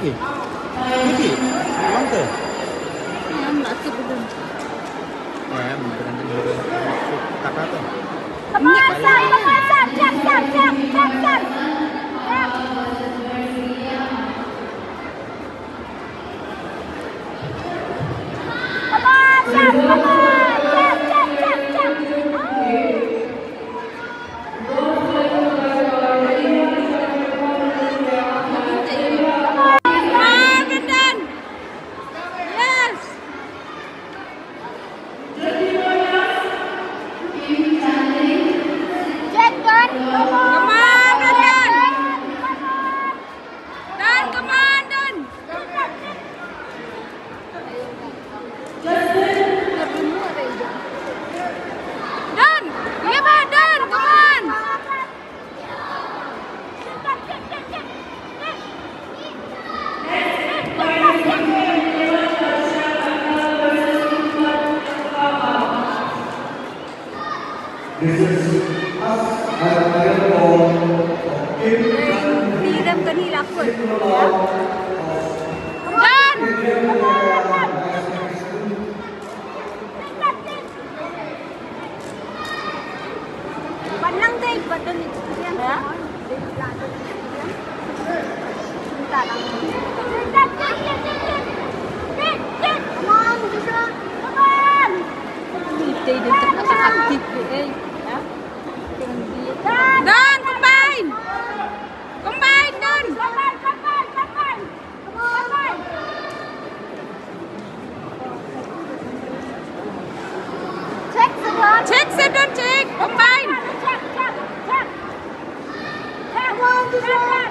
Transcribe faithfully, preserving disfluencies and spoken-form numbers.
Niki, niki, wan te. Em, beran, beran, kata te. Come on, Sam, come on, Sam, jump, jump, jump, jump, Sam. Jump. Come on, Sam, come on, jump, jump, jump, jump. Oh. Come on, Brendan. Yes. Jack, Don, come on. Come on, Brendan. Don, come on, Don. Don, yeah, Don, come on. This is us at the ball of Kim Chan Hee, Kim Lalong of Indian High School. Don, combine! Combine, Don! Check, Don, check! Combine! Check, check, check! Come on, Don!